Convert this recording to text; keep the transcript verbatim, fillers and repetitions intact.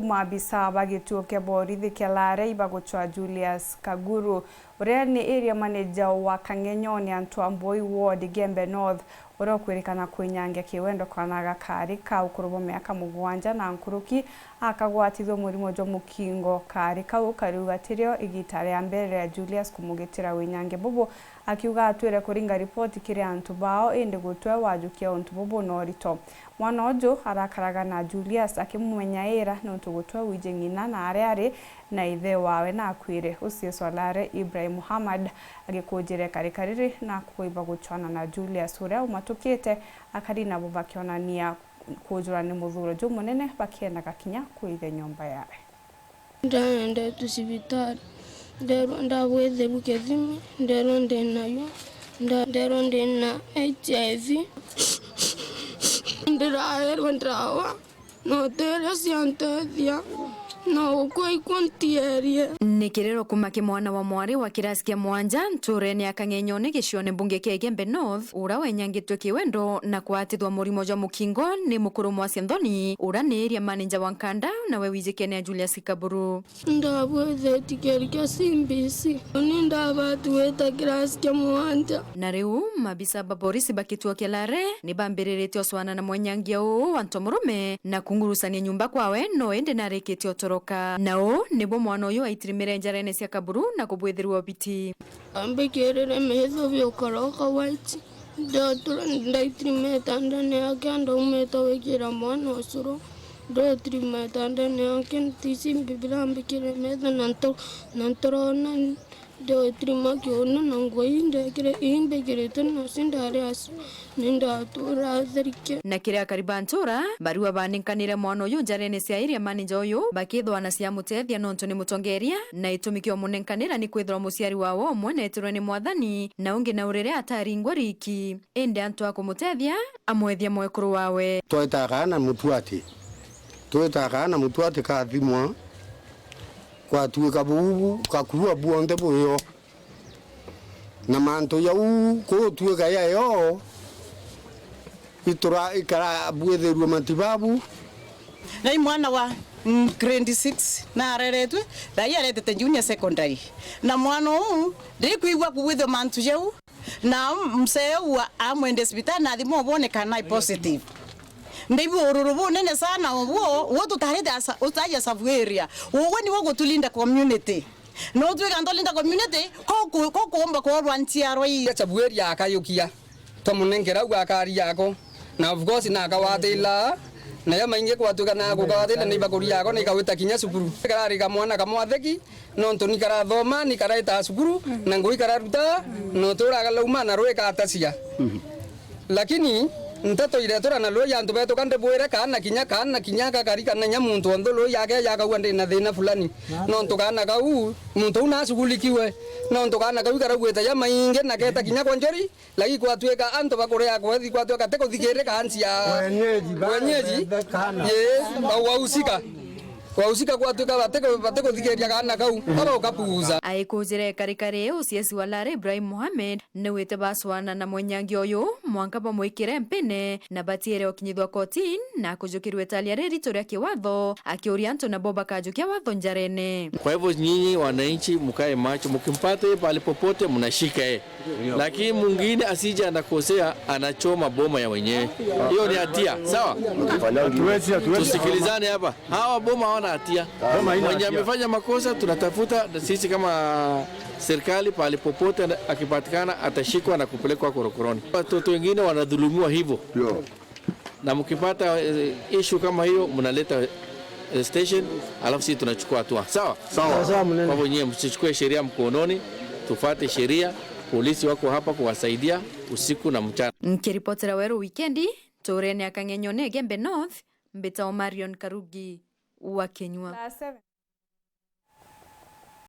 Maabisa ba gituo kia borithi kia Lare ibagucwa Julius Kaguru, uria ni area manager wa Kang'enyone Antwamboi Ward, Igembe North, uria ukwirikana kwinyangia kiwendo kana gakari ka ukuru bwa miaka mugwanja na nkuruki, akagwatithua murimo jwa mukingo. Kari kau kariuga tirio igita ria mbere ria Julius kumugitira winyangia bubu, akiuga atwire kuringa ripoti kiri antu bao, indi gutwe wajukia untu bubu na urito. Mwana uju arakaraga na Julius akimumenyaira niuntu gutwe wiji ng'ina na aria ari na ithe wawe nakwire. Ucieswa Lare Ibrahim Muhammad agikujire karika riri na kuiba guchwana na Julius uria umatukite, akari nabo bakionania kujura ni muthuro jumunene, bakiendaga kinya kuithia nyomba yawe. Ndaendetwe cibitari, nderwa ndabwithiru kithimi, nderwa ndi nayo, nda-, nderwa ndi na H I V. Ndiraerwa ndawa, na utiria ciantethia, na gukua ikwa ntierie. Ni kiriro kuma ki mwana wa mwari wa kirasi kia mwanja nturene ya Kang'enyone gicione mbunge kia Igembe North, ura wenyangitwe kiwendo na kwatithwa murimo jwa mukingo ni mukuru mwasia Nthoni, ura ni area manager wa Nkanda, nawe wijikene ya Julius Kaburu. Ndabwitheti kiri kia C B C, uni ndabati gwita kirasi kia mwanja. Na riu, mabisa ba borisi ba kituo kia Lare ni bambiriritie ucwana na mwenyangia uu wa ntomurume na kungurusania nyumba kwawe, no indi narikitie utoroka. Na uu nibo mwana uyu aitirimire njarene cia Kaburu na kubwithirwa ubiti. Ambikirire mitho biukoroka white. Ndatura, ndaitirimeta ndene yake, ndaumeta gwikira mwana ucuru. Ndaitirimeta ndene yake, ntici mbibira mbikire metho na nto-, na ntorona. Ndaitirima kiuno na nguo ii ndekire, ii mbikirite nacio ndari acio, ni ndatura therike. Na kiri akari ba ntura, barua baninkanire mwana uyu njarene cia area manager uyu, bakithwa na ciamutethia nontu ni mutongeria, na itumi kia umunenkanira ni kwithirwa muciari wawe umwe netirwe ni mwathani, na ungi na urire ataringwa riki. Indi antu a kumutethia, amwethia mwekuru wawe. Twetaga na mutwati. Twetaga na mutwati kathimwa. Kwatuika buu gakua buonthe buyo. Na mantu jau kutuika yayo, itura ikara bwithirue matibabu. Na i mwana wa, mm, grade six, na areretwe, thai aretete junior secondary. Na mwana uu, ndikwigua kubwithwa mantu jau. Na mzee uu amwende cibitari na athimwa ubone kana i positive. Ndaigua ururu bunene sana ubuo, uo tutarite asa-, utaja sub area. Uwe niwe gutulinda community. No twika ntolinda community, ko ku-, ko kuumba kworwa nchiarwa ii. Sub area akayukia, twamunenkera u akari yako. Na of course na akawatila, na ya maingi kwatuka na kukawatila ni bakuri yako ni kawita kinya cukuru. Karari kamwana kamwatheki, nontu ni karathoma, ni karaita cukuru, na ngui kararuta, na utura kalauma na rwi katacia. Lakini nteto iretura na rui antu betu ka ndibwire kaana kinya, kaana kinya gakari kana nya muntu onthe rui yake yakaua ndi na thina fulani. Nontu kaana kau, muntu u nashughulikiwe. Nontu kaana kau karauite ya maingi na keta kinya kwa njori, Lakini kwatuika antu bakuria kwethi kwatuika ti kuthikirika ansi ya wenyeji, ba-, wenyeji. Be-, kana. Ye, au wahusika. Wahusika kwatuika bati ku-, bati kuthikiria kana kau, baba ukapuuza. Aikujire karikari, uciesi wa Lare Ibrahim Mohamed, niwite bacwana na mwenyangi uyu, mwanka bamwikire mpene, na batiere ukinyithwa kotini, na kujukirwe italia ririto ria kiwatho, akiuria antu nabo bakajukia watho njarene. Kwa hivyo nyinyi wananchi mkae macho, mkimpata yeye pahali popote mnashika yeye. Lakini mwingine asije anakosea, anachoma boma ya wenyewe. Hiyo ni hatia, sawa? Hatuwezi, hatuwezi. Tusikilizane hapa. Hawa boma hawana hatia. Boma haina hatia. Mwenye amefanya makosa tunatafuta, na sisi kama serikali pahali popote akipatikana atashikwa na kupelekwa korokoroni. Watoto wengine wanadhulumiwa hivyo. Ndio. Na mkipata, eh, issue kama hiyo, mnaleta, eh, station, alafu sisi tunachukua hatua. Sawa? Sawa. Sawa, mnene. Kwa hivyo nyie msichukue sheria mkononi, tufuate sheria. Polisi wako hapa kuwasaidia usiku na mchana. Nkiripotera Weru Wikendi, nturene ya Kang'enyone Igembe North, mbitagwo Marion Karugi wa Kinyua.